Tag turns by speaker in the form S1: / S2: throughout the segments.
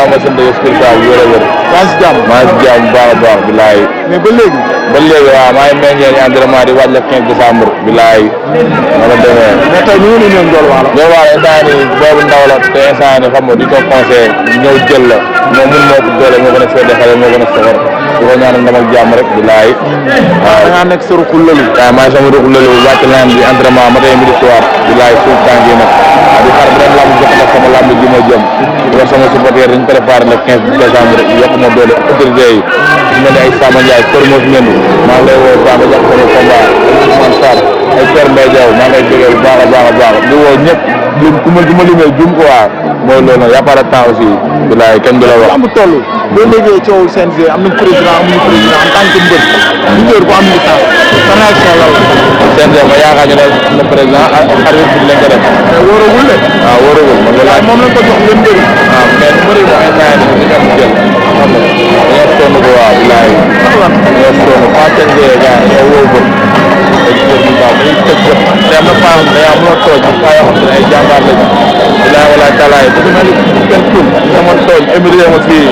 S1: ginnaaw ma sant spécial wér-wér.
S2: maa ngi si jàmm.
S1: maa ngi si jàmm bu baax a baax bilaay.
S2: mais ba léegi.
S1: ba léegi waaw maa ngi meññee entraînement di waaj le 15 décembre bilaay. ma la demee.
S2: mais tey ñu ngi leen Ndiol Walo.
S1: Ndiol Walo instant yii boobu ndaw la te instant yii xam nga di ko conseillé ñëw jël la moom mun moo ko doole moo gën a féete xale moo gën a soxor di ko ñaanal ndam ak jàmm rek bilaay. waaw
S2: da ngaa nekk sa ruqul lëlu.
S1: waaw maa ngi sama ruqul lëlu wàcc naan di entraînement ma tey midi soir bilaay suuf tànk yi nag di xar beneen lamb jox la sama lamb ji ma jëm di wax sama supporter dañu préparé le 15 décembre yokk ma doole autorité yi su mel ni ay Samba Ndiaye kër moo fi mendu maa ngi lay woo Samba Ndiaye sama combat Ousmane Sarr ay Père Mbaye Diaw maa ngi lay déggee bu baax a baax a baax di woo ñëpp ku ma limee jum ko waa mooy loolu nag y a pas de temps aussi bilaay kenn du la wax
S2: am toll boo déggee coowul CNG am nañ président amuñu président en tant que mbër leader bu am li temps sa réaction lan la
S1: CNG ma yaakaar ñu ne am na président ak arbitre bi lañ ko def
S2: mais wóoragul de
S1: waaw wóoragul man loolu
S2: moom lañ ko jox ngeen bëri
S1: waaw mais mbëri moom ay naaj yi ñu am jël xam nga dañoo sonn ko waaw bilaay dañoo sonn pas CNG gars ñoo woo bët ay mbër yu baax dañuy tëj bët te am na paa day am loo tooj paa yoo xam ne ay jàmbaar lañu bilaay wala talaay bu mel ni kenn tul sama tooj émiré ma fii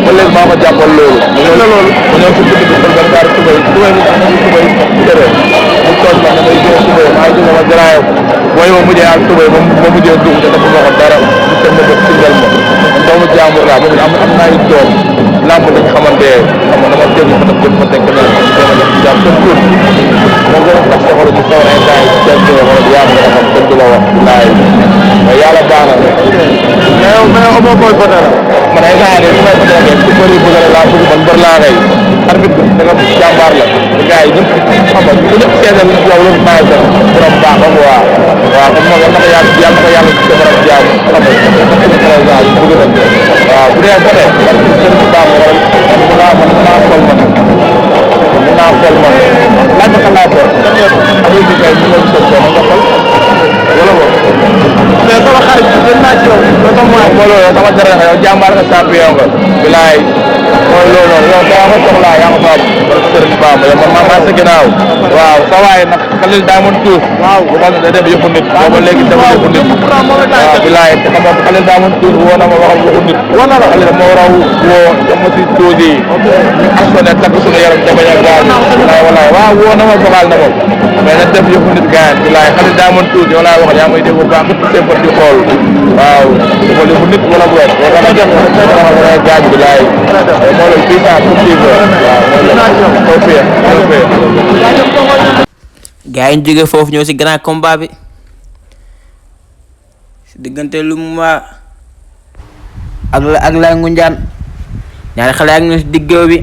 S1: ba léegi maa ma jàppal loolu ma ñëw si dugg bi ba gaar tubay tubay tere mu tooj ma damay jël tubay maa ngi sama garaayo booy ma mujjee ak tubay ma mujjee dugg te dafa ma ko dara mu teg ma bët singal ma doomu jàmbur laa moom am naa yu doom làmb lañ xamante xam nga dama jël ma def ma teg ne dama def jàmm kenn tuut moo gën a tax sa xol ci sawar ay temps yi kenn du la wax yaa ma xam kenn du la wax laay mais yàlla baax na
S2: mais amoo koy voté la
S1: man ay temps yi su may voté rek su bëri bëgg laa bëgg man mbër laa rey arbitre bi da nga jàmbaar la gars yi ñëpp xam nga ku ñëpp seetal yow lu naay sa borom baax ba waaw waaw comme moom yàlla na ko yàlla defaral jàmm xam nga président bëgg nañ waaw bu dee voté seen bu baax waral mën naa xool man laaj ma kan laa xool amul bi kay ñu ngi ko xool nga xool wala boog
S2: mais sama xarit bi gën naa ci yow
S1: mooy loolu sama dara yow jàmbaar nga champion nga bilaay mooy loolu yow daa ma soxlaa yaa ma fa am barke Sëriñ Bamba yow man maa sa ginnaaw waaw sa waay nag Khalil Diamond Tour waaw bu xam ne day def yëfu nit booba léegi dafa yëfu nit waaw bilaay te xam nga Khalil Diamond Tour woo na ma waxal yëfu nit Khalil moo raw woo dama si tuuti ñu assoné takk suñu yaram ca bañ a gaañ bilaay walaay waaw woo na ma vocal na moom mais na def yëfu nit gaañ bilaay Khalil Diamond Tour yow laay wax yaa may dégg bu baax nga seen bët di xool waaw dafa yëfu nit wala boog wala na def gaañ bilaay moo loolu fii saa pour kii waaw
S3: gaa yi ñu jógee foofu ñëw si grand combat bi si diggante Lumba ak Laye Ngoundiane ñaari xale ak ñu si diggéew bi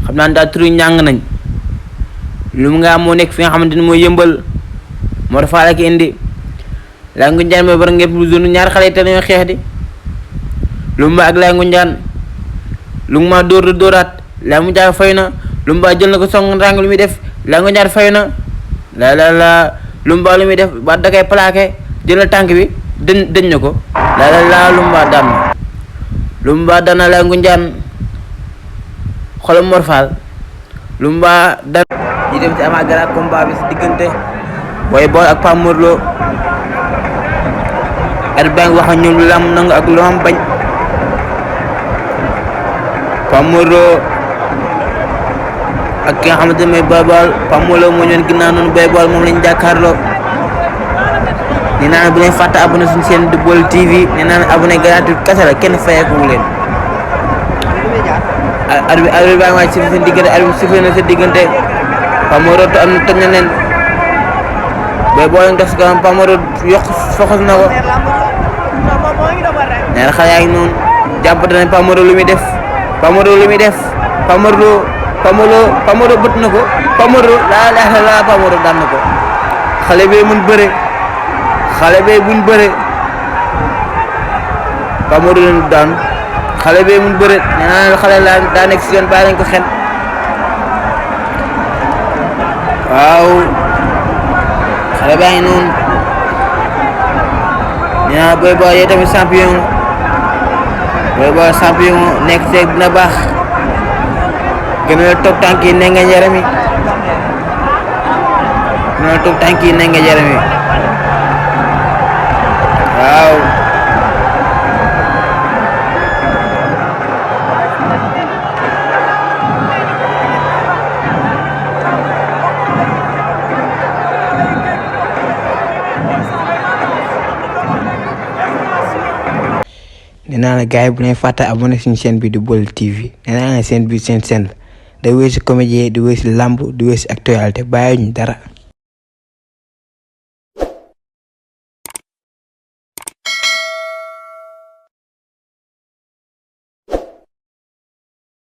S3: xam naa daal turu ñàng nañ Lumba moo nekk fi nga xamante ni mooy yëmbal moo dafa la ki indi Laye Ngoundiane mooy war ngeen lu zone ñaari xale yi te dañoo xeex di Lumba ak Laye Ngoundiane Lumba dóor dóoraat Laye Ngoundiane fay na Lumba jël na ko song rang lu muy def Laye Ngoundiane fay na la Lumba lu muy def ba da koy plaqué jël na tànk bi dëñ na ko la Lumba daan na Lumba daan na Laye Ngoundiane xolam Mor Fall Lumba daan ñi dem ci ama gara combat bi si diggante Boy Baol ak Pape Mor Lo ar bang wax ak ñoom lu lam nangu ak lu am bañ Pape Mor Lo ak ki nga xamante ne mooy Boy Baol Pape Mor Lo moo ñoon ginnaaw noonu Boy Baol moom lañ jàkkaarloo nee naa ne bu leen fàtte abonné suñu chaîne de Baol TV nee naa ne abonné gratuit kese la kenn fayeeku leen arbitre baa ngi wàcc si seen diggante arbitre sifflé na seen diggante Pape Mor Lo am na toj na leen Boy Baol lañ dox si kanam Pape Mor Lo yokk foxas na ko ñaari xale yaa ngi noonu jàppante nañ Pape Mor Lo lu muy def Pape Mor Lo lu muy def Pape Mor Lo bët na ko Pape Mor Lo la Pape Mor Lo daan na ko xale bee mun bëre xale bee buñ bëre Pape Mor Lo leen daan xale bee mun bëre nee naa xale la daa nekk si yoon bàyyi lañ ko xel waaw xale baa ngi noonu nee naa Boy Baol yee tamit champion Boy Baol champion nekk seeg dina baax gën a toog tànk yi ne nga yaram yi gën a toog tànk yi ne nga yaram yi waaw nee naa la gars yi bu leen fàtte abonné suñu chaîne bi di Baol TV nee naa la seen bi seen la day wéy si comédie di wéy si lamb di wéy si actualité bàyyi ñu dara.